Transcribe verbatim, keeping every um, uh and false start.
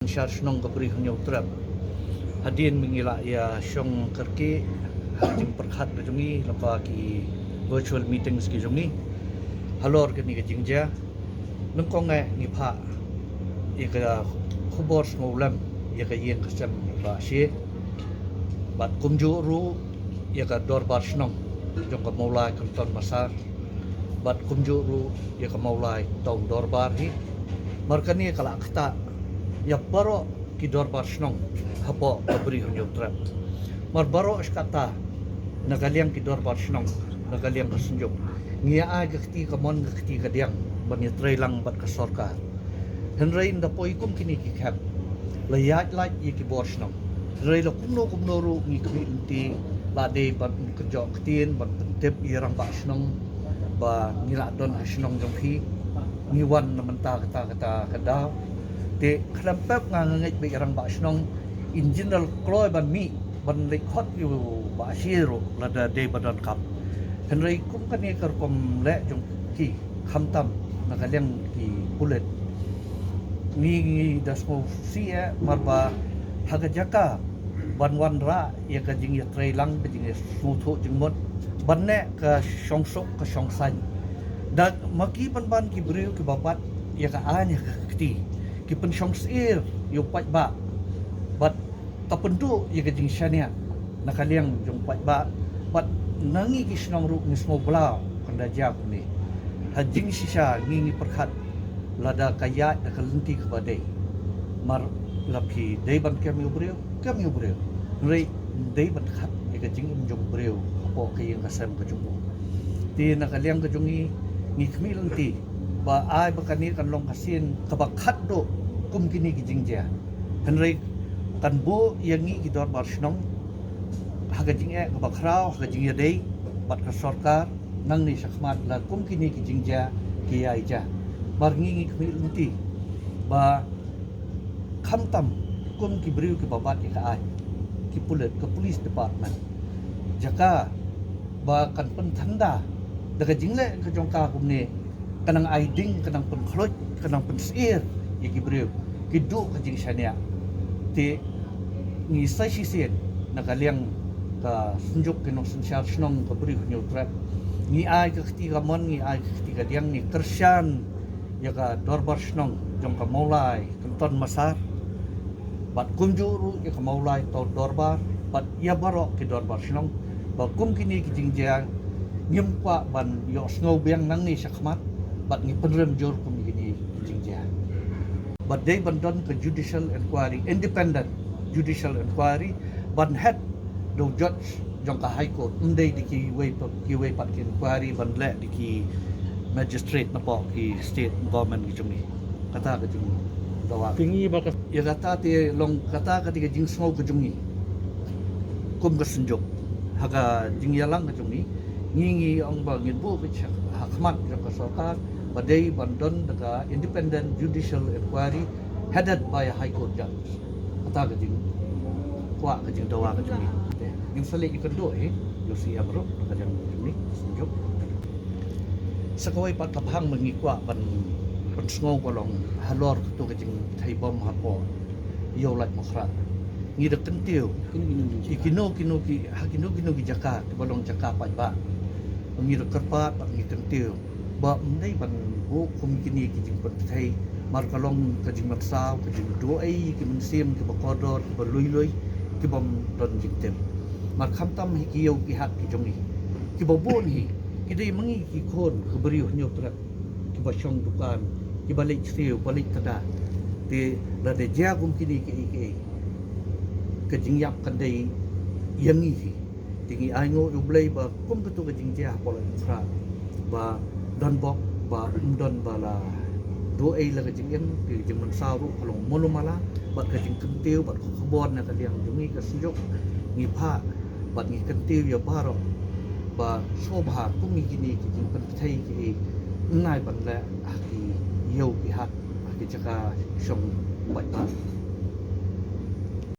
Synshar shnong ka Bri Hynñiewtrep. Hadien ba ngi la ïa shong kyrkieh ha ka jingpyrkhat ka jong ngi lyngba ki virtual meetings ki jong ngi halor kane ka jingjia, nyngkong eh ngi phah ïa ka khubor sngewlem ïa ka ïing ka sem Bah Shie, bad kumjuh ruh ïa ka dorbar shnong jong ka Mawlai Kynton Massar, bad kumjuh ruh ïa ka Mawlai Town Dorbar hi. Mar kane ka la ktah ïa baroh ki dorbar shnong hapoh ka Bri Hynñiewtrep. Mar baroh shi katta, na ka liang ki dorbar shnong, na ka liang ka Synjuk, ngi ai ka kti kamon ka kti kadiang ban ïatreilang bad ka sorkar. Hynrei ynda poi kum kine ki khep, la ïaid lait ïa ki bor shnong. Hynrei la kumno kumno ruh ngi khmih lynti, la dei ban kynjoh ktien ban pyntip ïa rangbah shnong ba ngi la don ha shnong jong phi, ngi wan na mynta kata kata ka daw. Te khlem pep nga ngeit ba ïa rangbah shnong in general kloi ban mih ban leit khot ïa u Bah Shie ruh lada dei ba donkam. Hynrei kum kane ka rukom leh jong ki, khamtam na ka liang ki pulit, ngi ngi da sngewsih eh, mar ba ha ka jaka ban wanrah ïa ka jingïatreilang, ka jingïasngewthuh jingmut, ban neh ka shongsuk ka shongsaiñ, da ma ki ban ban ki briew kiba bat ïa ka aiñ ha ka kti, ki pynshong syier ïa u paidbah bad ka pynduh ïa ka jingshaniah na ka liang jong u paidbah. Bad na ngi ki shnong ruh ngi sngewbha lada jia kumne. Ha jingshisha ngi ngi pyrkhat lada ka ïaid da ka lynti kaba dei. Mar la phi dei ban kem ïa u briew, kem ïa u briew. Hynrei dei ban khat ïa ka jingim jong u briew hapoh ka ïing ka sem ka jong u. Te na ka liang ka jong ngi, ngi khmih lynti ba ai ba kane kan long ka sien kaba khatduh kum kine ki jingjia. Hynrei kan buh ïa ngi ki dorbar shnong ha ka jingeh kaba khraw, ha ka jingïadei bad ka sorkar nangne shakhmat, la kum kine ki jingjia ki ïai jia. Mar ngi ngi khmih lynti ba khamtam kum ki briew kiba bat ïa ka aiñ, ki pulit, ka police department, jaka ba kan pynthanda da ka jingleh ka jong ka kumne, ka nang ai ding, ka nang pynkhluit, ka nang pynsyier ïa ki briew, ki duh ka jingshaniah. Te ngi sa shisien na ka liang ka Synjuk ki nongsynshar shnong ka Bri Hynñiewtrep, ngi ai ka kti kamon, ngi ai ka kti kadiang, ngi kyrshan ïa ka dorbar shnong jong ka Mawlai Kynton Massar, bad kumjuh ruh ïa ka Mawlai Town Dorbar bad ïa baroh ki dorbar shnong ba kum kine ki jingjia ngim kwah ban ïohsngew biang nangne shakhmat, bad ngi pynrem jur kum kine ki jingjia. Bad dei ban don ka judicial inquiry, independent judicial inquiry, ban head da u judge jong ka High Court, ym dei da kiwei pat, kiwei pat ki inquiry ban leh da ki magistrate napoh ki state government ki jong ngi. Kata ka jingdawa. Te ngi ba ka, ïa kata te long kata ka dei ka jingsngew ka jong ngi kum ka Synjuk. Ha ka jingïalang ka jong ngi, ngi ngi ong ba ngin buh beit ha khmat jong ka sorkar ba dei ban don da ka independent judicial inquiry headed by a High Court judge. Kata ka jingkwah, ka jingdawa ka jong ngi. Te ngin sa leit ïakynduh hi ïa u C M ruh, ka jong ngi, Synjuk. Sa kawei pat ka phang ba ngi kwah ban pynsngew ka long halor kato ka jingthei bom hapoh Ïew Laitumkhrah. Ngi da kyntiew ïa kino kino ki, ha kino kino ki jaka kiba long jaka paidbah. Ngi da kyrpad bad ngi kyntiew ba ym dei ban buh kum kine ki jingpynthei, mar ka long ka jingmynsaw, ka jingduh ei ïa ki mynsiem kiba kordor, kiba lui lui, kibym don jingtip. Mar khamtam hi ki ïew ki hat ki jong ngi, kiba bun hi ki dei ma ngi ki khun ka Bri Hynñiewtrep, kiba shong dukan, kiba leit siew, ba leit tada. Te lada jia kum kine kiei kiei, ka jingïap kan dei ïa ngi hi. Te ngi ainguh ïa U Blei ba kum kato ka jingjia hapoh Laitumkhrah ba don bok, ba ym don ba la duh ei la ka jingim, ka jingmynsaw ruh ka long malu mala, bad ka jingkyntiew bad ka khubor na ka liang jong ngi ka Synjuk ngi phah bad ngi kyntiew ïa baroh ba sngewbha kum kine ki jingpynthei kiei ym nai ban leh ha ki ïew ki hat, ha ki jaka shong paidbah.